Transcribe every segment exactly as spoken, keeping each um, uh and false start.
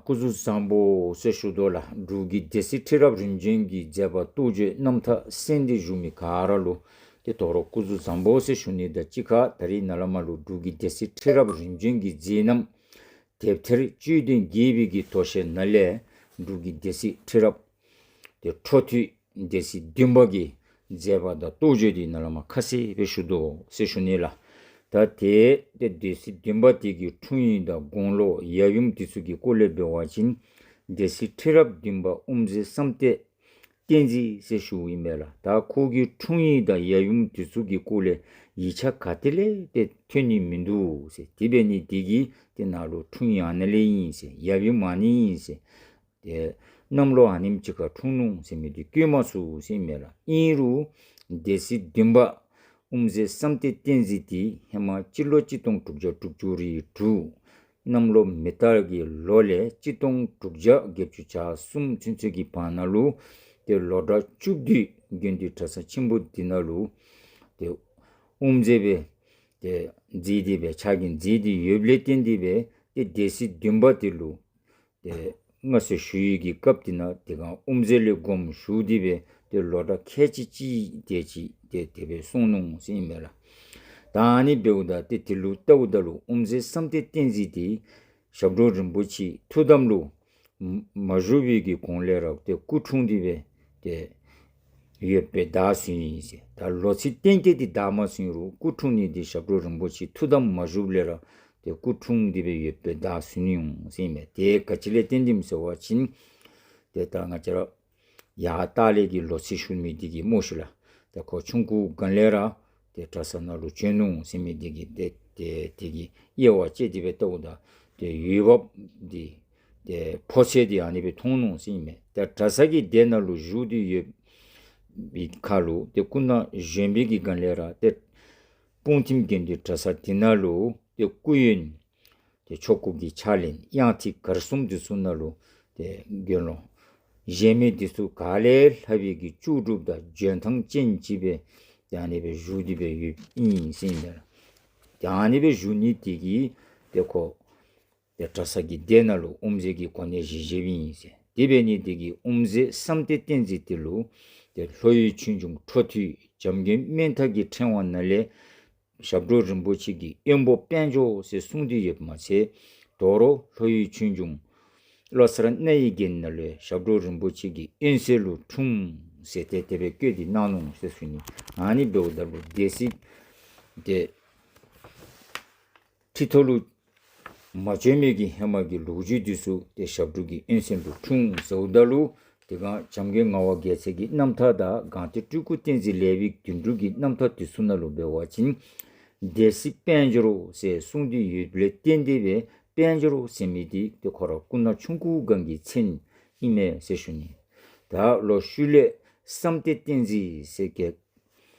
སྐུ་གཟུགས་བཟང་པོ་ཟེར་ཞུ་དོ་ལགས། འབྲུག་གི་སྡེ་སྲིད་ཁྲི་རབས་རིམ་བྱོན་གྱི་མཛད་པ་རྟོགས་བརྗོད་རྣམ་ཐར་གསན་ཏེ་བཞུགས་མི་ག་ར་ལུ་ཏེ་དོ་རུང་སྐུ་གཟུགས་བཟང་པོ་ཟེར་ཞུ་ནི་དང་གཅིག་ཁར་ད་རིས་ནཱ་ལས་མར་ལུ་འབྲུག་གི་སྡེ་སྲིད་ཁྲི་རབས་རིམ་བྱོན་གྱི་མཛད་རྣམ་དེབ་ཐེར་དཔྱོད་ལྡན་དགྱེས་པའི་གི་དོ་ཤལ་ནང་ལས་འབྲུག་གི་སྡེ་སྲིད་ཁྲི་རབས་ཏེ་འཕྲོ་མཐུད་སྡེ་སྲིད་བདུན་པ་གི་མཛད་པ་དང་རྟོགས་བརྗོད་འདི་ནཱ་ལས་མར་ཁ་གསལ་སྦེ་ཞུ་དོ་ཟེར་ཞུ་ནི་ལགས། ད་ཏེ་ཏེ་སྡེ་སྲིད་བདུན་པ་དེ་གི་འཁྲུངས་ཡུལ་དང་དགུང་ལོ་ཡབ་ཡུམ་འདི་ཚུ་གི་སྐོར་ལས་འབད་བ་ཅིན་སྡེ་སྲིད་ཁྲི་རབས་བདུན་པ་དབུ་མཛད་བསམ་གཏན་བསྟན་འཛིན་ཟེར་ཞུཝ་ཨིན་མས་ལགས། ད་ཁོ་གི་འཁྲུངས་ཡུལ་དང་ཡབ་ཡུམ་འདི་ཚུ་གི་སྐོར་ལས་ཡིག་ཆ་ག་ཏེ་ལས་ཏེ་ཐོན་ནི་མིན་འདུག་ཟེར། དེ་འབད་ནི་དེ་གིས་ཏེ་ནཱ་ལུ་འཁྲུངས་ཡུལ་ཨ་ནཱ་ལས་ཨིན་ཟེར་ཡབ་ཡུམ་ཨ་ནི་ཨིན་ཟེར་ཏེ་གནམ་ལོ་ཨ་ནེམ་ཅིག་ཁར་འཁྲུངས་ནུག་ཟེར་མི་འདི་བཀོད་མ་ཚུགས་ཟེར་ཨིན་མས་ལགས། ཨིན་རུང་སྡེ་སྲིད་བདུན་པ་དབུ་མཛད་བསམ་གཏན་བསྟན་འཛིན་འདི་ཧེ་མ་སྤྱི་ལོ་གཅིག་སྟོང་དྲུག་བརྒྱ་དྲུག་ཅུ་རེ་དྲུག་གནམ་ལོ་མེ་རྟ་གི་ལོ་ལས་གཅིག་སྟོང་དྲུག་བརྒྱ་བརྒྱད་ཅུ་གྱ་གསུམ་ཚུན་ཚོད་ཀྱི་བར་ན་ལུ་ཏེ་ལོ་གྲངས་བཅུ་བདུན་དགེ་འདུན་གྲྭ་ཚང་ཆེན་པོ་འདི་ནང་ལུ་ཏེ་དབུ་མཛད་སྦེ་ཏེ་མཛད་དེ་སྦེ་ཕྱག་འགན་མཛད་དེ་ཡོདཔ་ལས་བརྟེན་ཏེ་སྦེ་ཏེ་སྡེ་སྲིད་བདུན་པ་འདི་ལུ་ཏེ་མངའ་གསོལ་ཞུ་ཡི་གི་སྐབས་འདི་ནང་དེ་སྒང་དབུ་མཛད་ལས་དགོངསམ་ཞུ་སྟེ་སྦེ་ཏེ་ལོ་གྲངས་ཁལ་གཅིག་གཅིག་དེ་ཅིག་ཏེ་དེ་སྦེ་སོང་ནུག་ཟེར་ཨིན་མས་ལགས། ད་ཨ་ནི་འབདཝ་ད་ཏེ་དེ་ལུ་བལྟཝ་ད་ལུ་དབུ་མཛད་བསམ་གཏན་བསྟན་འཛིན་འདི་ཞབས་དྲུང་རིན་པོ་ཆེ་ཐུགས་དམ་ལུ་མ་བཞུགས་པའི་གི་གོང་ལས་ར་ཏེ་སྐུ་འཁྲུངས་ཏེ་སྦེ་ཏེ་ཡོདཔ་སྦེ་བརྡ་སོང་ཡི་ཟེར། ད་ལོ་ཚིགས་གཏན་འཁེལ་འདི་བརྡ་མ་སོང་རུང་སྐུ་འཁྲུངས་ནི་འདི་ཞབས་དྲུང་རིན་པོ་ཆེ་ཐུགས་དམ་མ་བཞུགསཔ་ལས་ར་ཏེ་སྐུ་འཁྲུངས་ཏེ་སྦེ་ཡོདཔ་སྦེ་བརྡ་སོང་ནི་འོང་ཟེར་ཨིན་མས། ཏེ་ག་ཅི་ལས་བརྟེན་ཏེ་སྨོ་ཟེར་བ་ཅིན་ཏེ་ད་ང་བཅས་ར་ཡར་ལྟག་ལས་ཀྱི་ལོ་ཚིགས་ཞུ་མི་འདི་གིས་སྨོ་ཤིག་ལགས། ཏེ་ཁོ་ཆུང་ཀུའི་སྒང་ལས་ར་ཏེ་གྲྭ་ཚང་ནང་ལུ་བྱོན་ནུག་ཟེར་མི་འདི་གིས་ཏེ་ཏེ་དེ་གི་དབྱེ་བ་དཔྱད་དེ་སྦེ་བལྟཝ་ད་ཏེ་ཡུལ་བབ་འདི་ཏེ་ཕོ་ཚོད་འདི་ཨ་ནི་སྦེ་མཐོང་ནུག་ཟེར་ཨིན་མས། ཏེ་གྲྭ་ཚང་གི་སྡེ་ནང་ལུ་བཞུགས་ཏེ་ཡོད་པའི་ཁར་ལུ་ཏེ་སྐུ་ན་གཞོན་པའི་གི་སྒང་ལས་ར་ཏེ་སྤུངས་ཐིམ་དགེ་འདུན་གྲྭ་ཚང་འདི་ནང་ལུ་ཏེ་སྐུ་ཡོན་ཏེ་ཆོ་ག་གི་ཕྱག་ལེན་དབྱངས་ཐིག་གར་གསུམ་འདི་ཚུ་ནང་ལུ་ཏེ་དགེ་སློང་གཞན་མི་འདི་ཚུ་ག་ལས་ལྷག་པའི་གི་ལྕོགས་གྲུབ་དང་འཇོན་ཐང་ཅན་ཅིག་སྦེ་ཏེ་ཨ་ནི་སྦེ་བཞུགས་ཏེ་སྦེ་ཡོདཔ་ཨིན་ཟེར་ཨིན་མས། ཏེ་ཨ་ནི་སྦེ་བཞུགས་ནི་དེ་གིས་ཏེ་ཁོ་ཏེ་གྲྭ་ཚང་གི་སྡེ་ནང་ལུ་དབུ་མཛད་ཀྱི་གོ་གནས་བཞེས་བཞེསཔ་ཨིན་ཟེར། དེ་འབད་ནི་དེ་གིས་དབུ་མཛད་བསམ་གཏན་བསྟན་འཛིན་འདི་ལུ་ཏེ་ལྷོ་ཡུལ་ཆོས་འབྱུང་འཕྲོ་མཐུད་བྱམས་མགོན་སྨོན་མཐའ་གི་ཕྲེང་བ་ནང་ལས་ཞབས་དྲུང་རིན་པོ་ཆེ་གི་དབོན་པོ་དཔལ་འབྱོར་ཟེར་གསུངས་ཏེ་ཡོདཔ་མ་ཚད་དོ་རུང་ལྷོ་ཡུལ་ཆོས་འབྱུང་བློ་གསར་རྣ་བའི་རྒྱན་ནང་ལས་ཞབས་དྲུང་རིན་པོ་ཆེ་གི་དབོན་སྲས་ལུ་འཁྲུངས་ཟེར་ཏེ་དེ་སྦེ་བཀོད་དེ་གནང་ནུག་ཟེར་ཞུ་ནི། ཨ་ནི་འབདཝ་ད་ལུ་སྡེ་སྲིད་ཏེ་ཁྲི་ཐོག་ལུ་མ་བྱོན་མི་གི་ཧེ་མ་གི་ལོ་རྒྱུས་འདི་ཚུ་ཏེ་ཞབས་དྲུང་གི་དབོན་སྲས་ལུ་འཁྲུངས་ཟེརཝ་ད་ལུ་དེ་སྒང་བྱམས་མགོན་ངག་དབང་རྒྱལ་མཚན་གྱི་རྣམ་ཐར་དང་སྒང་སྟེང་སྤྲུལ་སྐུ་བསྟན་འཛིན་ལེགས་པའི་དོན་གྲུབ་ཀྱི་རྣམ་ཐར་འདི་ཚུ་ནང་ལུ་འབད་བ་ཅིན་སྡེ་སྲིད་དཔལ་འབྱོར་ཟེར་གསུངས་ཏེ་ཡོདཔ་ལས་བརྟེན་ཏེ་སྦེ་དཔལ་འབྱོར་ཟེར་མི་འདི་ཏེ་ཁོ་ར་སྐུ་ན་ཆུང་ཀུའི་སྒང་གི་མཚན་ཨིན་མས་ཟེར་ཞུ་ནི། ད་ལོག་ཤུལ་ལས་བསམ་གཏན་བསྟན་འཛིན་ཟེར་གི་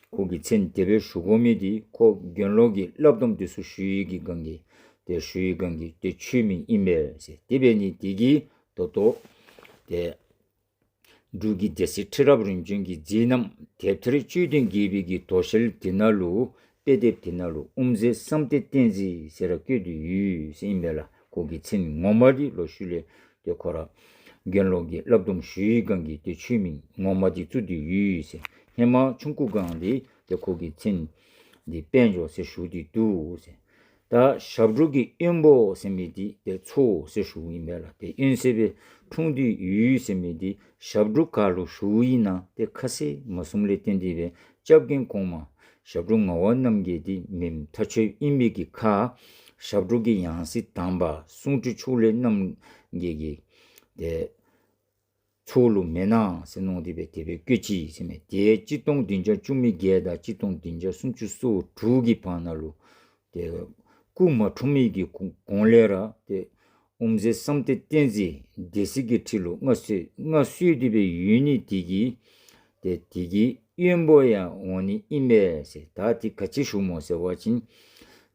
ཁོ་གི་མཚན་དེ་སྦེ་ཞུ་དགོ་མི་འདི་ཁོ་དགེ་སློང་གི་བསླབ་སྡོམ་འདི་ཚུ་ཞུ་ཡི་གི་སྒང་གི་ཏེ་ཞུ་ཡི་སྒང་གི་ཏེ་ཆོས་མིང་ཨིན་པས་ཟེར། དེ་འབད་ནི་དེ་གིས་ད་ལྟོ་ཏེ་འབྲུག་གི་སྡེ་སྲིད་ཁྲི་རབས་རིམ་བྱོན་གྱི་མཛད་རྣམ་དེབ་ཐེར་དཔྱོད་ལྡན་དགྱེས་པའི་གི་དོ་ཤལ་དེ་ནང་ལུ་དཔེ་དེབ་དེ་ནང་ལུ་དབུ་མཛད་བསམ་གཏན་བསྟན་འཛིན་ཟེར་ར་བཀོད་དེ་ཡོད་ཟེར་ཨིན་པས་ལགས། ཁོ་གི་མཚན་ངོ་མ་འདི་ལོག་ཤུལ་ལས་ཏེ་ཁོ་ར་དགེ་སློང་གི་བསླབ་སྡོམ་ཞུ་ཡི་སྒང་གི་ཏེ་ཆོས་མིང་ངོ་མ་འདི་བཙུགས་ཏེ་ཡོད་ཟེར། ཧེ་མ་ཆུང་ཀུའི་སྒང་འདི་ཏེ་ཁོ་གི་མཚན་འདི་དཔལ་འབྱོར་ཟེར་ཞུ་སྟེ་འདུག་ཟེར། ད་ཞབས་དྲུང་གི་དབོན་པོ་ཟེར་མི་འདི་ཏེ་ཚའོ་ཟེར་ཞུཝ་ཨིན་པས་ལགས། ཏེ་དབོན་སྲས་སྦེ་འཁྲུངས་ཏེ་ཡོད་ཟེར་མི་འདི་ཞབས་དྲུང་ག་ལུ་ཞུཝ་ཨིན་ན་ཏེ་ཁ་གསལ་མ་གསུངམ་ལས་བརྟེན་ཏེ་སྦེ་སྐྱབས་མགོན་གོང་མ་ཞབས་དྲུང་ངག་དབང་རྣམ་རྒྱལ་འདི་མི་མཐའ་འཁྱོལ་ཨིན་མི་གི་ཁར་ཞབས་དྲུང་གི་ཡང་སྲིད་དང་པ་གསུང་སྤྲུལ་ཕྱོགས་ལས་རྣམ་རྒྱལ་གྱི་ཏེ་ཚའོ་ལུ་མེན་ན་ཟེར་མནོ་སྟེ་སྦེ་དེ་སྦེ་བཀོད་ཅི་ཟེར་མས། ཏེ་གཅིག་སྟོང་བདུན་བརྒྱ་བཅུ་མེད་བརྒྱད་དང་གཅིག་སྟོང་བདུན་བརྒྱ་སུམ་ཅུ་སོ་དྲུག་གི་བར་ན་ལུ་ཏེ་སྐུ་མ་འཁྲུངས་མི་གི་གོང་ལས་ར་ཏེ་དབུ་མཛད་བསམ་གཏན་བསྟན་འཛིན་སྡེ་སྲིད་ཀྱི་ཁྲི་ལུ་མངའ་གསོལ་མངའ་གསོལ་ཏེ་སྦེ་ཡོད་ནི་དེ་གིས་ཏེ་དེ་གི་དབོན་པོ་ཡང་འོང་ནི་ཨིན་པས་ཟེར། ད་དེ་ག་ཅི་ཞུཝ་སྨོ་ཟེར་བ་ཅིན་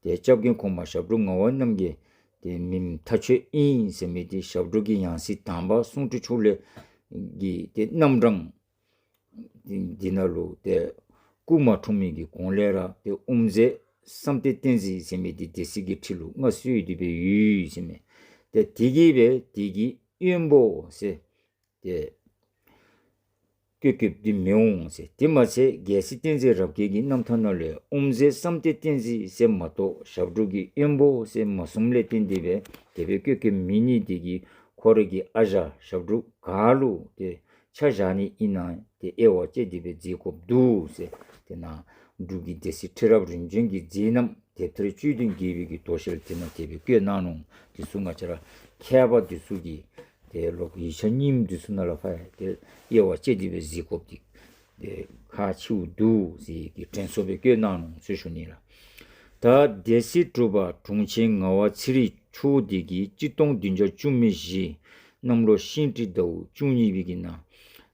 ཏེ་སྐྱབས་མགོན་གོང་མ་ཞབས་དྲུང་ངག་དབང་རྣམ་རྒྱལ་ཏེ་མི་མཐའ་འཁྱོལ་ཨིན་ཟེར་མི་འདི་ཞབས་དྲུང་གི་ཡང་སྲིད་དང་པ་གསུང་སྤྲུལ་ཕྱོགས་ལས་ཀྱི་ཏེ་རྣམ་གྲངས་འདི་ནང་ལུ་ཏེ་སྐུ་མ་འཁྲུངས་མི་གི་གོང་ལས་ར་ཏེ་དབུ་མཛད་བསམ་གཏན་བསྟན་འཛིན་ཟེར་མི་འདི་སྡེ་སྲིད་ཀྱི་ཁྲི་ལུ་མངའ་གསོལ་ཏེ་སྦེ་ཡོད་ཟེར་མས། ཏེ་དེ་གིས་སྦེ་དེ་གི་ དབོན་པོ་ཟེར་ཏེ་བཀོད་བཀོདཔ་འདི་མི་འོང་ཟེར། དེ་མ་ཚད་རྒྱལ་སྲས་བསྟན་འཛིན་རབ་རྒྱས་ཀྱི་རྣམ་ཐར་ནང་ལས་དབུ་མཛད་བསམ་གཏན་བསྟན་འཛིན་ཟེར་མ་གཏོགས་ཞབས་དྲུང་གི་དབོན་པོ་ཟེར་མ་གསུངམ་ལས་བརྟེན་ཏེ་སྦེ་དེ་སྦེ་བཀོད་བཀོདཔ་མེད་ནི་དེ་གིས་ཁོ་རའི་གི་ཨ་ཞང་ཞབས་དྲུང་ག་ལུ་ཏེ་ཆ་བཞག་ནི་ཨིན་ན་ཏེ་དབྱེ་བ་དཔྱད་དེ་སྦེ་མཛད་དགོཔ་འདུག་ཟེར། དེ་ནང་འབྲུག་གི་སྡེ་སྲིད་ཁྲི་རབས་རིམ་བྱོན་གྱི་མཛད་རྣམ་དེབ་ཐེར་དཔྱོད་ལྡན་དགྱེས་པའི་གི་དོ་ཤལ་དེ་ནང་དེ་སྦེ་བཀོད་གནང་ནུག། དེ་ཚུ་ང་བཅས་ར་མཁས་པ་དེ་ཚུ་གིས་ཏེ་ལོག་ཡིག་ཆ་རྙིངམ་དེ་ཚུ་ནང་ལས་ཕར་ཏེ་དབྱེ་བ་དཔྱད་དེ་སྦེ་གཟིགས་དགོཔ་འདི་ཏེ་ཁག་ཆེཝ་འདུག་ཟེར་གྱི་དྲན་གསོ་སྦེ་བཀོད་གནང་ནུག་ཟེར་ཞུ་ནི་ལགས། ད་སྡེ་སྲིད་དྲུག་པ་དྲུང་ཆེན་ངག་དབང་ཚེ་རིང་མཆོག་དེ་གིས་གཅིག་སྟོང་བདུན་བརྒྱ་བཅུ་མེད་བཞི་གནམ་ལོ་ཤིང་སྤྲེལ་ཟླཝ་བཅུ་གཉིས་པའི་གི་ནང་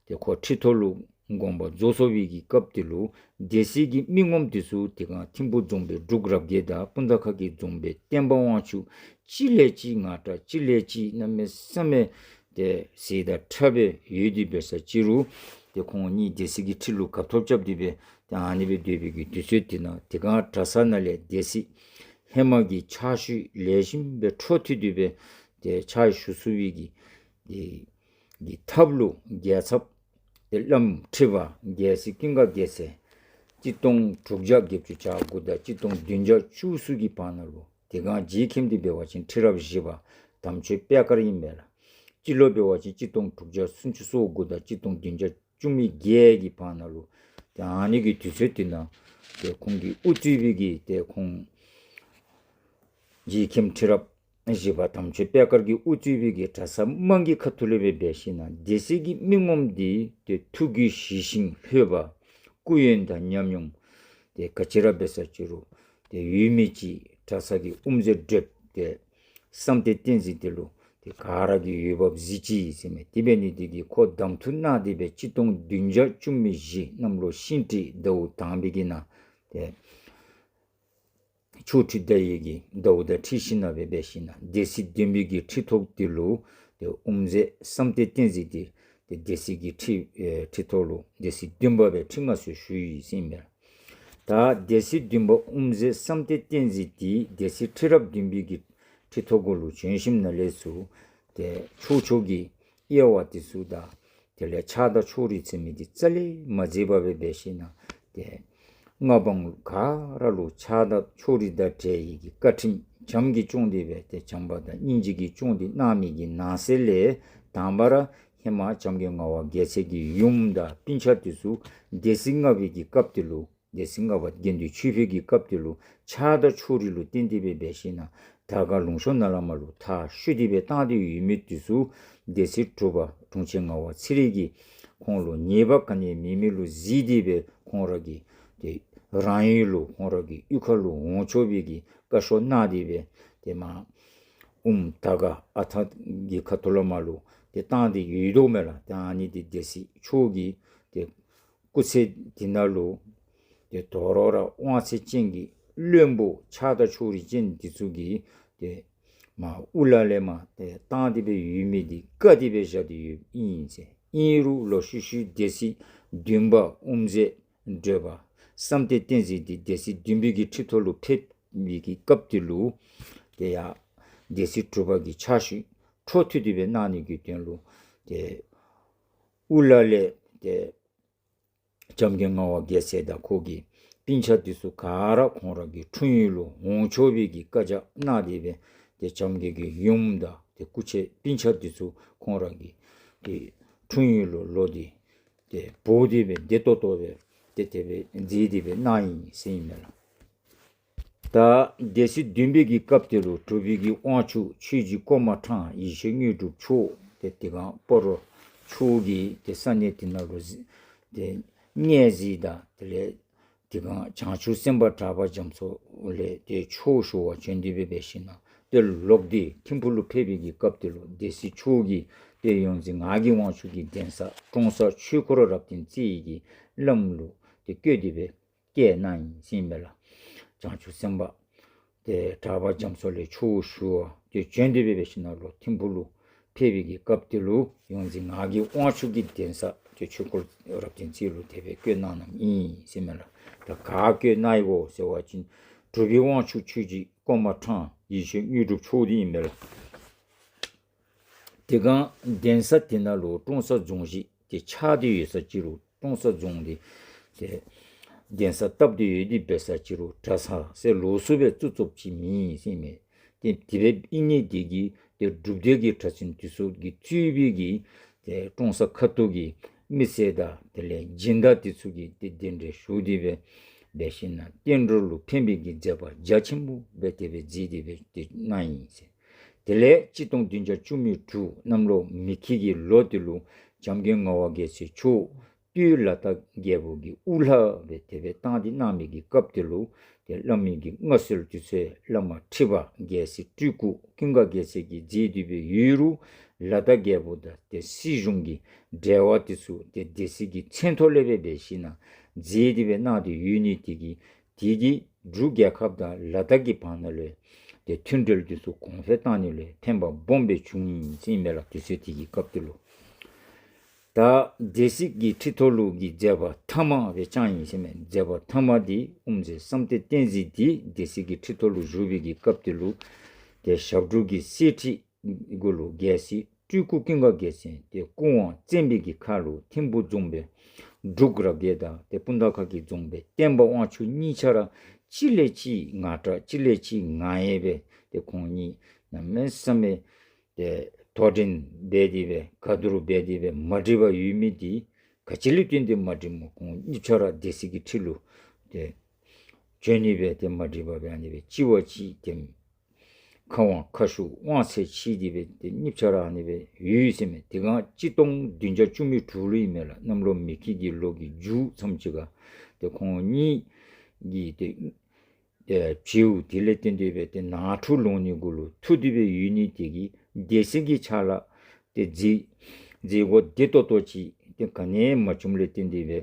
ཏེ་ཁོ་ཁྲི་ཐོག་ལུ་དགོངས་པ་རྫོགས་སོང་བའི་གི་སྐབས་དེ་ལུ་སྡེ་སྲིད་ཀྱི་མི་ངོམ་དེ་ཚུ་དེ་སྒང་ཐིམ་ཕུ་རྫོང་དཔོན་འབྲུག་རབ་རྒྱས་དང་སྤུངས་ཐང་ཁ་གི་རྫོང་དཔོན་བསྟན་པ་དབང་ཕྱུག་གཅིག་ལས་གཅིག་ངར་དྲགས་གཅིག་ལས་གཅིག་གནམ་མེད་ས་མེད་ཏེ་ཟེར་དང་ཕྲ་སྦེ་ཡོད་དེ་འབད་ས་ཅི་རུང་ཏེ་ཁོང་གཉིས་སྡེ་སྲིད་ཀྱི་ཁྲི་ལུ་བཀའ་ཐོབ་རྐྱབ་སྟེ་སྦེ་ཏེ་ཨ་ནི་སྦེ་སྡོད་པའི་གི་དུས་ཚོད་དེ་ནང་དེ་སྒང་གྲྭ་ཚང་ནང་ལས་སྡེ་སྲིད་ཧེ་མ་གི་ཕྱག་ཤུལ་ལེགས་ཤོམ་སྦེ་འཕྲོ་མཐུད་དེ་སྦེ་ཏེ་ཕྱག་ཞུ་ཚུགས་པའི་གི་གི་གི་ཐབས་ལུ་རྒྱལ་ཚབ་ཏེ་བླམ་ཁྲི་པ་རྒྱལ་སྲས་ཀུན་དགའ་རྒྱལ་མཚན་གཅིག་སྟོང་དྲུག་བརྒྱ་བརྒྱད་ཅུ་གྱ་དགུ་དང་གཅིག་སྟོང་བདུན་བརྒྱ་བཅུ་གསུམ་གྱི་བར་ན་ལུ་དེ་སྒང་རྗེ་མཁན་འདི་འབད་བ་ཅིན་ཁྲི་རབས་བཞི་པ་དམ་ཆོས་པད་དཀར་ཨིན་མས་ལགས། སྤྱི་ལོ་འབད་བ་ཅིན་གཅིག་སྟོང་དྲུག་བརྒྱ་སུམ་ཅུ་སོ་དགུ་དང་གཅིག་སྟོང་བདུན་བརྒྱ་བཅུ་མེད་བརྒྱད་ཀྱི་བར་ན་ལུ་ཏེ་ཨ་ནི་གི་དུས་ཚོད་དེ་ནང་ཏེ་ཁོང་གིས་དབུ་གཙོས་པའི་གི་ཏེ་ཁོང་རྗེ་མཁན་ཁྲི་རབས་བཞི་པ་དམ་ཆོས་པད་དཀར་གྱིས་དབུ་གཙོས་པའི་གི་གྲྭ་ཚང་དམངས་ཀྱི་ཁ་ཐུག་ལས་སྦེ་འབད་ཞིན་ན་སྡེ་སྲིད་ཀྱི་མི་ངོམ་འདི་ཏེ་ཐུགས་རྒྱུད་ཞི་ཞིང་ལྷོད་པ་སྐུ་ཡོན་དང་ཉམས་མྱོང་ཏེ་ག་ཅི་ར་འབད་ས་ཅི་རུང་ཏེ་ཡོད་མི་ཅིག་གྲྭ་ཚང་གི་དབུ་མཛད་བགྲེསཔ་ཏེ་བསམ་གཏན་བསྟན་འཛིན་དེ་ལུ་ཏེ་ག་ར་གིས་འོས་འབབ་གཟིགས་ཅི་ཟེར་མས། དེ་འབད་ནི་དེ་གིས་ཁོ་གདམ་འཐུ་གནང་སྟེ་སྦེ་གཅིག་སྟོང་བདུན་བརྒྱ་བཅུ་མེད་བཞི་གནམ་ལོ་ཤིང་སྤྲེལ་ཟླཝ་དང་པའི་གི་ནང་ཏེ་ཆོ་འཕྲུལ་ཟླ་བའི་གི་ཟླཝ་དང་འཁྲིལ་ཞིན་ན་སྦེ་འབད་ཞིན་ན་སྡེ་སྲིད་བདུན་པའི་གི་ཁྲི་ཐོག་དེ་ལུ་ཏེ་དབུ་མཛད་བསམ་གཏན་བསྟན་འཛིན་དེ་ཏེ་སྡེ་སྲིད་ཀྱི་ཁྲི་ཨེ་ཁྲི་ཐོག་ལུ་སྡེ་སྲིད་བདུན་པ་སྦེ་ཁྲི་མངའ་གསོལ་ཞུ་ཡི་ཟེར་ཨིན་མས། ད་སྡེ་སྲིད་བདུན་པ་དབུ་མཛད་བསམ་གཏན་བསྟན་འཛིན་དེ་སྡེ་སྲིད་ཁྲི་རབས་བདུན་པའི་གི་ཁྲི་ཐོག་གུ་ལུ་བྱོན་ཞིནམ་ལས་ཚུར་ཏེ་ཕྱོགས་ཕྱོགས་ཀྱི་དབྱེ་བ་དེ་ཚུ་དང་དེ་ལས་ཆགས་སྡང་ཕྱོགས་རིས་ཟེར་མི་དེ་རྩ་ལས་མ་མཛད་པར་སྦེ་འབད་ཞིན་ན་ཏེ་མངའ་འབངས་ག་ར་ལུ་ཆགས་སྡང་ཕྱོགས་རིས་དང་བྲལ་བའི་གི་བཀའ་ཁྲིམས་བྱམས་ཀྱིས་སྐྱོང་སྟེ་སྦེ་ཏེ་བྱམས་པ་དང་སྙིང་རྗེ་གིས་སྐྱོང་སྟེ་གནང་མི་གི་ནང་གསེས་ལས་དང་པ་ར་ཧེ་མ་བྱམས་མགོན་ངག་དབང་རྒྱལ་མཚན་གྱི་ཡུམ་དང་སྤུན་ཆ་དེ་ཚུ་སྡེ་སྲིད་ལྔ་པའི་གི་སྐབས་དེ་ལུ་སྡེ་སྲིད་ལྔ་པ་དགེ་འདུན་ཆོས་འཕེལ་གྱི་སྐབས་དེ་ལུ་ཆགས་སྡང་ཕྱོགས་རིས་ལུ་བརྟེན་ཏེ་སྦེ་འབད་ཞིན་ན་དར་དཀར་ལུང་གཤོང་ནང་ལས་མར་ལུ་མཐར་བཤུད་དེ་སྦེ་བཏང་སྟེ་ཡོད་མི་དེ་ཚུ་སྡེ་སྲིད་དྲུག་པ་དྲུང་ཆེན་ངག་དབང་ཚེ་རིང་གིས་ཁོང་ལུ་ཉེས་པ་ག་ནི་མེད་མི་ལུ་གཟིགས་ཏེ་སྦེ་ཁོང་ར་གི་ཏེ་རང་ཡུལ་ལུ་ཁོང་ར་གི་གཡུས་ཁ་ལུ་འོང་ཆོག་པའི་གི་བཀའ་ཤོག་གནང་སྟེ་སྦེ་ཏེ་མར་ཨུམ་དར་དཀར་ཨ་ཐང་གི་ཁ་ཐུག་ལས་མར་ལུ་ཏེ་བཏང་སྟེ་ཡོད་དོ་མས་ལགས། ཏེ་ཨ་ནི་དེ་སྡེ་སྲིད་མཆོག་གི་ཏེ་སྐུ་ཚེ་འདི་ནང་ལུ་ཏེ་དོ་རུང་ར་དབང་ཚད་ཅན་གྱི་བློན་པོ་ཆགས་སྡང་ཕྱོགས་རིས་ཅན་འདི་ཚུ་གིས་ཏེ་མར་དབུ་བླ་ལས་མར་ཏེ་བཏང་སྟེ་སྦེ་ཡོད་མི་འདི་བཀག་སྟེ་སྦེ་བཞག་སྟེ་ཡོདཔ་ཨིན་ཟེར། ཨིན་རུང་ལོག་ཤུལ་ཤུལ་སྡེ་སྲིད་བདུན་པ་དབུ་མཛད་བགྲེས་པ་བསམ་གཏན་བསྟན་འཛིན་འདི་སྡེ་སྲིད་བདུན་པའི་གི་ཁྲི་ཐོག་ལུ་ཕེབས་པའི་གི་སྐབས་དེ་ལུ་ཏེ་ཡང་སྡེ་སྲིད་དྲུག་པ་གི་ཕྱག་ཞུ་འཕྲོ་མཐུད་དེ་སྦེ་གནང་ནི་གི་དོན་ལུ་ཏེ་དབུ་བླ་ལས་ཏེ་བྱམས་མགོན་ངག་དབང་རྒྱལ་མཚན་དང་ཁོ་གི་སྤུན་ཆ་དེ་ཚུ་ག་ར་ཁོང་ར་གི་འཁྲུངས་ཡུལ་ལུ་འོང་ཆོག་པའི་གི་བཀའ་རྒྱ་གནང་སྟེ་སྦེ་ཏེ་བྱམས་མགོན་གྱི་ཡུམ་དང་ཏེ་སྐུ་མཆེད་སྤུན་ཆ་དེ་ཚུ་ཁོང་ར་གི་ཏེ་འཁྲུངས་ཡུལ་ལུ་ལོག་སྟེ་ཏེ་འབོ་སྟེ་སྦེ་བདེ་ཏོག་ཏོ་སྦེ་ཏེ་དེ་སྦེ་མཛད་དེ་སྦེ་གནང་ཡི་ཟེར་ཨིན་མས་ལགས། ད་སྡེ་སྲིད་བདུན་པའི་གི་སྐབས་དེ་ལུ་གྲུབ་པའི་གི་དབང་ཕྱུག་ཆོས་རྗེ་ཀོ་མ་ཕྲང་ཡེ་ཤེས་དངོས་གྲུབ་མཆོག་ཏེ་དེ་སྒང་སྤ་རོ་ཕྱོགས་ཀྱི་ཏེ་ས་གནས་དེ་ནང་ལུ་གཟིགས་ཏེ་གནས་གཟིགས་དང་དེ་ལས་དེ་སྒང་བྱང་ཆུབ་སེམས་དཔའ་གྲགས་པ་རྒྱ་མཚོ་ལས་ཏེ་ཆོས་ཞུ་བར་བྱོན་ཏེ་སྦེ་འབད་ཞིན་ན་ཏེ་ལོག་སྟེ་ཐིམ་ཕུག་ལུ་ཕེབས་པའི་གི་སྐབས་དེ་ལུ་སྡེ་སྲིད་མཆོག་གིས་ཏེ་ཡོངས་འཛིན་ངག་གི་དབང་ཕྱུག་གི་གདན་ས་ཀྲོང་གསར་ཆོས་འཁོར་རབ་བརྟན་རྩེ་ཡི་གི་བླམ་ལུ་ཏེ་བསྐོས་ཏེ་སྦེ་བསྐོས་གནང་ཡི་ཟེར་ཨིན་མས་ལགས། བྱང་ཆུབ་སེམས་དཔའ་ཏེ་གྲགས་པ་རྒྱ་མཚོ་ལས་ཆོས་ཞུ་བར་ཏེ་བྱོན་ཏེ་སྦེ་འབད་ཞིན་ན་ལོག་ཐིམ་ཕུག་ལུ་ཕེབས་པའི་གི་སྐབས་དེ་ལུ་ཡོངས་འཛིན་ངག་གི་དབང་ཕྱུག་གི་གདན་ས་ཏེ་ཆོས་འཁོར་རབ་བརྟན་རྩེ་ལུ་དེ་སྦེ་བསྐོས་གནངམ་ཨིན་ཟེར་ཨིན་མས་ལགས། ད་ག་བསྐོས་གནང་ཡི་གོ་ཟེར་བ་ཅིན་གྲུབ་པའི་དབང་ཕྱུག་ཆོས་རྗེ་ཀོ་མ་ཕྲང་ཡེ་ཤེས་དངོས་གྲུབ་མཆོག་འདི་ཨིན་མས་ལགས། དེ་སྒང་གདན་ས་དེ་ནང་ལུ་ཀྲོང་གསར་རྫོང་གཞི་དེ་ཆགས་ཏེ་ཡོད་ས་ཅིག་རུང་ཀྲོང་གསར་རྫོང་དེ་ཏེ་གདན་ས་བཏབ་སྟེ་ཡོད་དེ་འབད་ས་ཅིག་རུང་གྲྭ་ཚང་ཟེར་ལོགས་སུ་སྦེ་བཙུགས་བཙུགསཔ་ཅིག་མེད་ཟེར་མས། ཏེ་དེ་སྦེ་ཨིན་ནི་དེ་གིས་ཏེ་སྒྲུབ་སྡེ་གི་གྲྭ་བཙུན་དེ་ཚུ་གིས་གཙོས་པའི་གི་ཏེ་ཀྲོང་གསར་ཁ་ཐུག་གི་མི་སེར་དང་དེ་ལས་སྦྱིན་བདག་དེ་ཚུ་གིས་ཏེ་གདན་འདྲེན་ཞུ་སྟེ་སྦེ་འབད་ཞིན་ན་བསྟན་འགྲོ་ལུ་ཕན་པའི་གི་མཛད་པ་རྒྱ་ཆེན་པོ་སྦེ་དེ་སྦེ་མཛད་དེ་སྦེ་ཏེ་གནང་ཡི་ཟེར། དེ་ལས་གཅིག་སྟོང་བདུན་བརྒྱ་བཅུ་མེད་དྲུག་གནམ་ལོ་མེ་ཁྱི་གི་ལོ་དེ་ལུ་བྱམས་མགོན་ངག་དབང་རྒྱལ་མཚན་མཆོག་སྟོད་ལ་དྭགས་རྒྱལ་པོ་གི་དབུ་བླ་སྦེ་དེ་སྦེ་བཏང་སྟེ་གནང་མི་གི་སྐབས་དེ་ལུ་ཏེ་བླ་མའི་གི་མངའ་གསོལ་དེ་ཚུ་བླ་མ་ཁྲི་པ་རྒྱལ་སྲས་སྤྲུལ་སྐུ་ཀུན་དགའ་རྒྱལ་མཚན་གྱིས་མཛད་དེ་སྦེ་ཡོད་རུང་ལ་དྭགས་རྒྱལ་པོ་དང་ཏེ་སྲིད་གཞུང་གི་འབྲེལ་བ་དེ་ཚུ་ཏེ་སྡེ་སྲིད་ཀྱི་མཚན་ཐོག་ལས་སྦེ་འབད་ཞིན་ན་མཛད་དེ་སྦེ་གནང་སྟེ་ཡོད་ནི་དེ་གིས་དེ་གིས་འབྲུག་རྒྱལ་ཁབ་དང་ལ་དྭགས་ཀྱི་བར་ན་ལུ་ཏེ་མཐུན་འབྲེལ་དེ་ཚུ་གོང་འཕེལ་བཏང་ནི་ལུ་ཕན་པ་སྦོམ་སྦེ་བྱུང་ཡི་ཟེར་ཨིན་མས་ལགས། དུས་ཚོད་དེ་གི་སྐབས་དེ་ལུ། ད་སྡེ་སྲིད་ཀྱི་ཁྲི་ཐོག་ལུ་གི་མཛད་པ་ཐ་མ་སྦེ་བསྐྱངས་ཡི་ཟེར་མས། མཛད་པ་ཐ་མ་འདི་དབུ་མཛད་བསམ་གཏན་བསྟན་འཛིན་འདི་སྡེ་སྲིད་ཀྱི་ཁྲི་ཐོག་ལུ་བཞུགས་པའི་གི་སྐབས་དེ་ལུ་ཏེ་ཞབས་དྲུང་གི་གསེར་ཁྲི་གུ་ལུ་རྒྱལ་སྲས་སྤྲུལ་སྐུ་ཀུན་དགའ་རྒྱལ་མཚན་ཏེ་སྐུ་དབང་བཙན་པོའི་གི་ཁ་ལུ་ཐིམ་ཕུག་རྫོང་དཔོན་འབྲུག་རབ་རྒྱས་དང་ཏེ་སྤུངས་ཐང་ཁ་གི་རྫོང་དཔོན་བསྟན་པ་དབང་ཕྱུག་གཉིས་ཆ་ར་གཅིག་ལས་གཅིག་ངར་དྲགས་གཅིག་ལས་གཅིག་ངར་ཡངས་སྦེ་ཏེ་ཁོང་གཉིས་གནམ་མེད་ས་མེད་ཏེ་དོ་འགྲན་འབད་དེ་སྦེ་ག་དུར་འབད་དེ་སྦེ་མ་འགྲིགས་པ་ཡོད་མི་འདི་ག་ཅི་ལུ་བརྟེན་ཏེ་མ་འགྲིགསཔ་སྨོ། ཁོང་གཉིས་ཆ་ར་སྡེ་སྲིད་ཀྱི་ཁྲི་ལུ་ཏེ་བྱོན་ནི་སྦེ་ཏེ་མ་འགྲིགས་པར་སྦེ་ཨ་ནི་སྦེ་གཅིག་བ་གཅིག་ཏེ་ཁ་དབང་ཁ་ཤུགས་དབང་ཚད་ཆེ་སྟེ་སྦེ་ཏེ་གཉིས་ཆ་ར་ཨ་ནི་སྦེ་ཡོད་ཟེར་མས། དེ་སྒང་གཅིག་སྟོང་བདུན་བརྒྱ་བཅུ་མེད་དྲུག་ལུ་ཨིན་མས་ལགས། གནམ་ལོ་མེ་ཁྱི་གི་ལོ་གི་མཇུག་མཚམས་ཅིག་ཁར་ཏེ་ཁོང་གཉིས་ཀྱི་ཏེ་ཨེ་བྱིའུ་དེ་ལས་བརྟེན་ཏེ་སྦེ་ཏེ་ནང་འཁྲུག་ལང་ནི་གུ་ལུ་ཐུག་སྟེ་སྦེ་ཡོད་ནི་དེ་གིས་སྡེ་སྲིད་ཀྱི་ཕྱག་ལཱ་ཏེ་མཛད་མཛད་སྒོ་བདེ་ཏོག་ཏོ་ཅིག་ཏེ་ག་ནི་ཡང་མ་བྱུངམ་ལས་བརྟེན་ཏེ་སྦེ་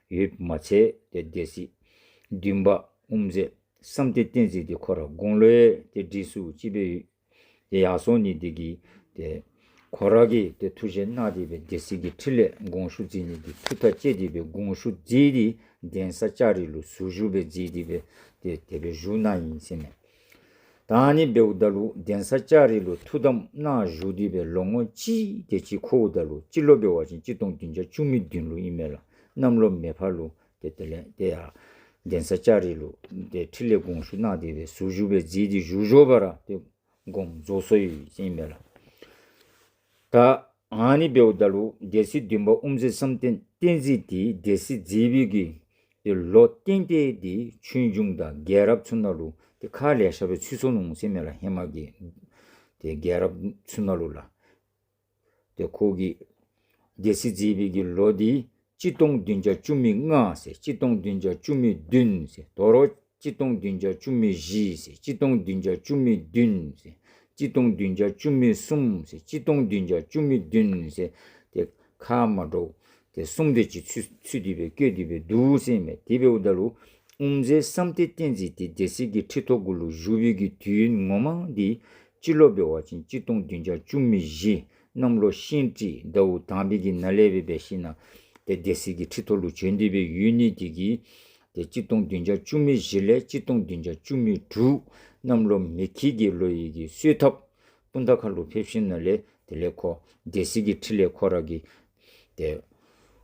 ཡོདཔ་མ་ཚད་ཏེ་སྡེ་སྲིད་བདུན་པ་དབུ་མཛད་བསམ་གཏན་བསྟན་འཛིན་འདི་ཁོ་ར་དགུང་ལོ་ཡང་ཏེ་ཁྲི་ཚུ་ཅིག་སྦེ་ཏེ་ཡར་སོང་ནི་དེ་གིས་ཏེ་ཁོ་ར་གིས་ཏེ་ཐུགས་བཞེད་གནང་སྟེ་སྦེ་སྡེ་སྲིད་ཀྱི་ཁྲི་ལས་དགོངས་ཞུ་མཛད་ནི་འདི་ཐུགས་ཐག་བཅད་དེ་སྦེ་དགོངས་ཞུ་མཛད་དེ་གདན་ས་ལྕགས་རི་ལུ་ཟུར་བཞུགས་སྦེ་མཛད་དེ་སྦེ་ཏེ་དེ་སྦེ་བཞུགས་གནང་ཡི་ཟེར་མས། ད་ཨ་ནི་འབདཝ་ད་ལུ་གདན་ས་ལྕགས་རི་ལུ་ཐུགས་དམ་གནང་བཞུགས་ཏེ་སྦེ་ལོ་ངོ་གཅིག་དེ་ཅིག་འཁོརཝ་ད་ལུ་སྤྱི་ལོ་འབད་བ་ཅིན་གཅིག་སྟོང་བདུན་བརྒྱ་བཅུ་མེད་བདུན་ལུ་ཨིན་མས་ལགས། གནམ་ལོ་མེ་ཕག་ལུ་ཏེ་དེ་ལས་ཏེ་ཡར་གདན་ས་ལྕགས་རི་ལུ་ཏེ་ཁྲི་ལས་དགོངས་ཞུ་གནང་སྟེ་སྦེ་ཟུར་བཞུགས་སྦེ་མཛད་དེ་བཞུགས་བཞུགས་པ་ར་ཏེ་དགོངས་རྫོགས་སོ་ཡི་ཟེར་ཨིན་མས་ལགས། ད་ཨ་ནི་འབདཝ་ད་ལུ་སྡེ་སྲིད་བདུན་པ་དབུ་མཛད་བསམ་གཏན་བསྟན་འཛིན་འདི་སྡེ་སྲིད་མཛད་པའི་གི་ཏེ་ལོ་ཏན་ཏན་འདི་ཆོས་འབྱུང་དང་རྒྱལ་རབས་ཚུ་ནང་ལུ་ཏེ་ཁག་ལེ་ཤ་སྦེ་ཚུད་སོ་ནུག་ཟེར་ཨིན་མས་ལགས། ཧེ་མ་གི་ཏེ་རྒྱལ་རབས་ཚུ་ནང་ལུ་ལགས། ཏེ་ཁོ་གིས་སྡེ་སྲིད་མཛད་པའི་གི་ལོ་འདི་གཅིག་སྟོང་བདུན་བརྒྱ་བཅུ་མེད་ལྔ་ཟེར་གཅིག་སྟོང་བདུན་བརྒྱ་བཅུ་མེད་བདུན་ཟེར་དོ་རུང་གཅིག་སྟོང་བདུན་བརྒྱ་བཅུ་མེད་བཞི་ཟེར་གཅིག་སྟོང་བདུན་བརྒྱ་བཅུ་མེད་བདུན་ཟེར་གཅིག་སྟོང་བདུན་བརྒྱ་བཅུ་མེད་གསུམ་ཟེར་གཅིག་སྟོང་བདུན་བརྒྱ་བཅུ་མེད་བདུན་ཟེར་ཏེ་ཁག་མ་འདྲཝ་ཏེ་གསུམ་དེ་ཅིག་ཚུད་ཚུད་དེ་སྦེ་བཀོད་དེ་སྦེ་འདུག་ཟེར་ཨིན་མས། དེ་འབདཝ་ད་ལུ་དབུ་མཛད་བསམ་གཏན་བསྟན་འཛིན་འདི་སྡེ་སྲིད་ཀྱི་ཁྲི་ཐོག་གུ་ལུ་བཞུགས་པའི་གི་དུས་ཡུན་ངོ་མ་འདི་སྤྱི་ལོ་འབད་བ་ཅིན་གཅིག་སྟོང་བདུན་བརྒྱ་བཅུ་མེད་བཞི་གནམ་ལོ་ཤིང་སྤྲེལ་ཟླཝ་དང་པའི་གི་ནང་ལས་སྦེ་འབད་ཞིན་ན་ཏེ་སྡེ་སྲིད་ཀྱི་ཁྲི་ཐོག་ལུ་བྱོན་ཏེ་སྦེ་ཡོད་ནི་དེ་གིས་ཏེ་གཅིག་སྟོང་བདུན་བརྒྱ་བཅུ་མེད་བཞི་ལས་གཅིག་སྟོང་བདུན་བརྒྱ་བཅུ་མེད་དྲུག་གནམ་ལོ་མེ་ཁྱི་གི་ལོ་ཡི་གི་གསོལ་ཐབ་སྤུངས་ཐང་ཁ་ལུ་ཕེབས་ཞིནམ་ལས་དེ་ལས་ཁོ་སྡེ་སྲིད་ཀྱི་ཁྲི་ལས་ཁོ་ར་གིས་ཏེ་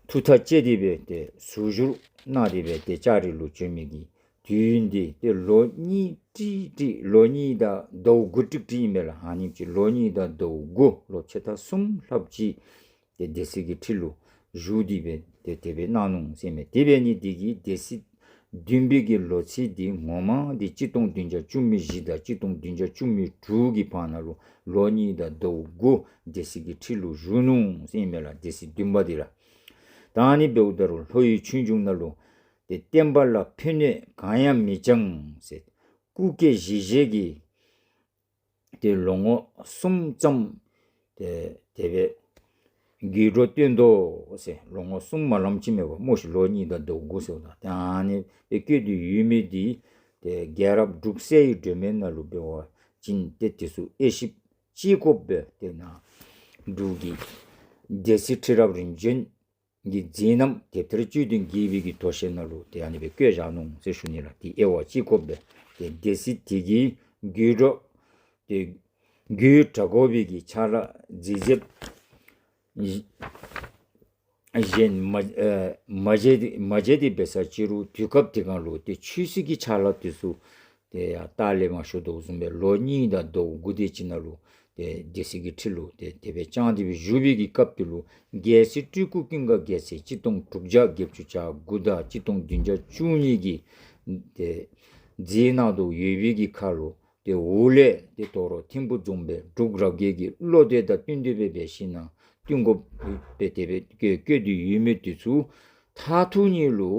ཐུགས་ཐག་བཅད་དེ་སྦེ་ཏེ་ཟུར་བཞུགས་གནང་སྟེ་སྦེ་ཏེ་ལྕགས་རི་ལུ་བྱོན་མི་གི་དུས་ཡུན་འདི་ཏེ་ལོ་གཉིས་ཀྲིག་ཀྲི་ལོ་གཉིས་དང་ཟླཝ་དགུ་ཀྲིག་ཀྲི་ཨིན་མས་ལགས། ཨ་ནེམ་ཅིག་ལོ་གཉིས་དང་ཟླཝ་དགུ་ལོ་ཕྱེད་དང་གསུམ་ལྷགཔ་ཅིག་ཏེ་སྡེ་སྲིད་ཀྱི་ཁྲི་ལུ་བཞུགས་ཏེ་སྦེ་ཏེ་དེ་སྦེ་གནང་ནུག་ཟེར་ཨིན་མས། དེ་འབད་ནི་འདི་གིས་སྡེ་སྲིད་བདུན་པའི་གི་ལོ་ཚིགས་འདི་ངོ་མ་འདི་གཅིག་སྟོང་བདུན་བརྒྱ་བཅུ་མེད་བཞི་དང་གཅིག་སྟོང་བདུན་བརྒྱ་བཅུ་མེད་དྲུག་གི་བར་ན་ལུ་ལོ་གཉིས་དང་ཟླཝ་དགུ་སྡེ་སྲིད་ཀྱི་ཁྲི་ལུ་བཞུགས་ནུག་ཟེར་ཨིན་མས་ལགས། སྡེ་སྲིད་བདུན་པ་འདི་ལགས། ད་ཨ་ནི་འབདཝ་ད་ལུ་ལྷོ་ཡི་ཆོས་འབྱུང་ནང་ལུ་ཏེ་བསྟན་པ་ལ་ཕན་གནོད་གང་ཡང་མི་འབྱུང་ཟེར་སྐུ་སྐྱེ་བཞེས་བཞེས་ཀྱི་ཏེ་ལོ་ངོ་གསུམ་ཙམ་ཏེ་དེ་སྦེ་དགོད་བྲོ་སྟོན་དོ་ཟེར་ལོ་ངོ་གསུམ་མ་ལངམ་ཅིག་མེན་པར་སྨོ་ཤིག་ལོ་གཉིས་དང་ཟླཝ་དགུ་ཟེརཝ་ད་ཏེ་ཨ་ནི་སྦེ་བཀོད་དེ་ཡོད་མི་འདི་ཏེ་རྒྱལ་རབས་འབྲུག་གསལ་བའི་སྒྲོན་མེ་ནང་ལུ་འབད་བ་ཅིན་ཏེ་དེ་ཚུ་དབྱེ་ཞིབ་ཅིག་དགོཔ་སྦེ་ཏེ་ནཱ་འབྲུག་གི་སྡེ་སྲིད་ཁྲི་རབས་རིམ་བྱོན་གྱི་མཛད་རྣམ་དེབ་ཐེར་དཔྱོད་ལྡན་དགྱེས་པའི་གི་དོ་ཤལ་ནང་ལུ་ཏེ་ཨ་ནི་སྦེ་བཀོད་བཞག་ནུག་ཟེར་ཞུ་ནི་ལགས། ཏེ་དབྱེ་བ་ཅིག་དགོཔ་སྦེ་ཏེ་སྡེ་སྲིད་དེ་གི་དགོད་བྲོ་ཏེ་ རྒྱུད་དྲག་དགོ་པའི་གི་ཕྱག་ལཱ་མཛད་མཛདཔ་གཞན་མ་ཨེ་མ་མཇལ་ཏེ་མ་མཇལ་ཏེ་འབད་ས་ཅི་རུང་དུས་སྐབས་དེ་སྒང་ལུ་ཏེ་ཆོས་སྲིད་ཀྱི་ཕྱག་ལཱ་དེ་ཚུ་ཏེ་ཡང་ལྟག་ལས་མར་ཞུ་དོ་བཟུམ་སྦེ་ལོ་གཉིས་དང་ཟླཝ་དགུ་དེ་ཅིག་ནང་ལུ་ཏེ་སྡེ་སྲིད་ཀྱི་ཁྲི་ལུ་ཏེ་དེ་སྦེ་བསྐྱངས་ཏེ་སྦེ་བཞུགས་པའི་གི་སྐབས་དེ་ལུ་རྒྱལ་སྲས་སྤྲུལ་སྐུ་ཀུན་དགའ་རྒྱལ་མཚན་གཅིག་སྟོང་དྲུག་བརྒྱ་བརྒྱད་ཅུ་གྱ་དགུ་དང་གཅིག་སྟོང་བདུན་བརྒྱ་བཅུ་གཉིས་ཀྱིས་ཏེ་མཛད་གནང་དོ་ཡོད་པའི་གི་ཁར་ལུ་ཏེ་འོག་ལས་ཏེ་དོ་རུང་ཐིམ་ཕུ་རྫོང་དཔོན་འབྲུག་རབ་རྒྱས་ཀྱི་བློ་གཏད་དང་བསྟུན་ཏེ་སྦེ་འབད་ཞིན་ན་བསྟུན་དགོ་པའི་དེ་སྦེ་བཀོད་བཀོད་དེ་ཡོད་མི་དེ་ཚུ་མཐར་ཐུག་ནི་ལུ་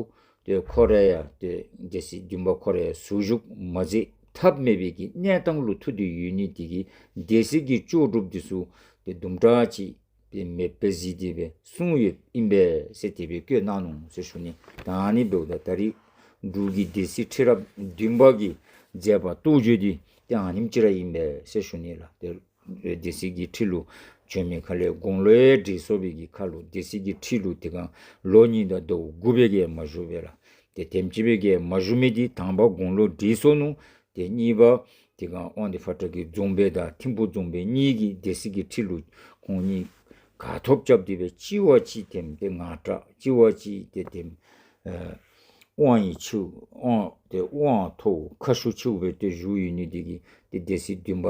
ཏེ་ཁོ་ར་ཡང་ཏེ་སྡེ་སྲིད་བདུན་པ་ཁོ་ར་ཡང་ཟུར་བཞུགས་མ་མཛད་ཐབས་མེད་པའི་གི་གནས་སྟངས་ལུ་ཐུག་སྟེ་ཡོད་ནི་དེ་གིས་སྡེ་སྲིད་ཀྱི་ལྕོགས་གྲུབ་དེ་ཚུ་ཏེ་དུམ་གྲ་ཅིག་ཏེ་མེདཔ་སྦེ་གཟིགས་ཏེ་སྦེ་གསུངས་ཡོདཔ་ཨིན་པས་ཟེར་དེ་སྦེ་བཀོད་གནང་ནུག་ཟེར་ཞུ་ནི། ད་ཨ་ནི་འབདཝ་ད་ད་རིས་འབྲུག་གི་སྡེ་སྲིད་ཁྲི་རབས་བདུན་པ་གི་མཛད་པ་རྟོགས་བརྗོད་འདི་ཏེ་ཨ་ནེམ་ཅིག་ར་ཨིན་པས་ཟེར་ཞུ་ནི་ལགས། ཏེ་སྡེ་སྲིད་ཀྱི་ཁྲི་ལུ་བྱོན་མི་ཁ་ལས་དགུང་ལོ་ཡང་བགྲེས་སོང་བའི་གི་ཁར་ལུ་སྡེ་སྲིད་ཀྱི་ཁྲི་ལུ་དེ་སྒང་ལོ་གཉིས་དང་ཟླཝ་དགུ་སྦེ་གིས་མ་བཞུགས་པས་ལགས། ཏེ་དེམ་ཅིག་སྦེ་གིས་མ་བཞུགས་མི་འདི་དང་པ་དགུང་ལོ་བགྲེས་སོང་ནུག། ཏེ་གཉིས་པ་དེ་སྒང་དབང་འདུས་ཕོ་བྲང་གི་རྫོང་དཔོན་དང་ཐིམ་ཕུ་རྫོང་དཔོན་གཉིས་ཀྱིས་སྡེ་སྲིད་ཀྱི་ཁྲི་ལུ་ཁོང་གཉིས་ག་ཐོབ་རྐྱབ་སྟེ་སྦེ་གཅིག་བ་གཅིག་དེམ་ཏེ་ངར་དྲག་གཅིག་བ་གཅིག་ཏེ་དེམ་ཨེ་དབང་ཡང་ཆེཝ་དབང་ཏེ་དབང་མཐོཝ་ཁ་ཤུགས་ཆེཝ་སྦེ་ཏེ་བཞུགས་ཡོད་ནི་དེ་གིས་ཏེ་སྡེ་སྲིད་བདུན་པ་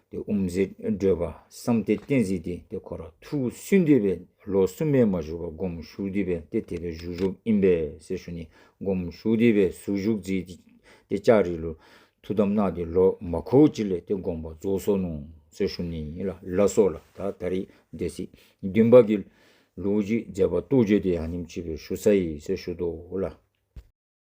ཏེ་དབུ་མཛད་བགྲེས་པ་བསམ་གཏན་བསྟན་འཛིན་འདི་ཏེ་ཁོ་ར་ཐུགས་སུན་ཏེ་སྦེ་ལོ་གསུམ་ཡང་མ་བཞུགས་པར་དགོངསམ་ཞུ་སྟེ་སྦེ་ཏེ་དེ་སྦེ་བཞུགས་བཞུགསཔ་ཨིན་པས་ཟེར་ཞུ་ནི། དགོངསམ་ཞུ་སྟེ་སྦེ་ཟུར་བཞུགས་མཛད་དེ་ཏེ་ལྕགས་རི་ལུ་ཐུགས་དམ་གནང་སྟེ་ལོ་མ་འཁོརཝ་ཅིག་ལས་ཏེ་དགོངས་པ་རྫོགས་སོ་ནུག་ཟེར་ཞུ་ནི་ལགས། ལགས་སོ་ལགས། ད་ད་རིས་སྡེ་སྲིད་བདུན་པ་གི་ལོ་རྒྱུས་མཛད་པ་རྟོགས་བརྗོད་འདི་ཨ་ནེམ་ཅིག་སྦེ་ཞུ་ཚར་ཡི་ཟེར་ཞུ་དོ་ལགས།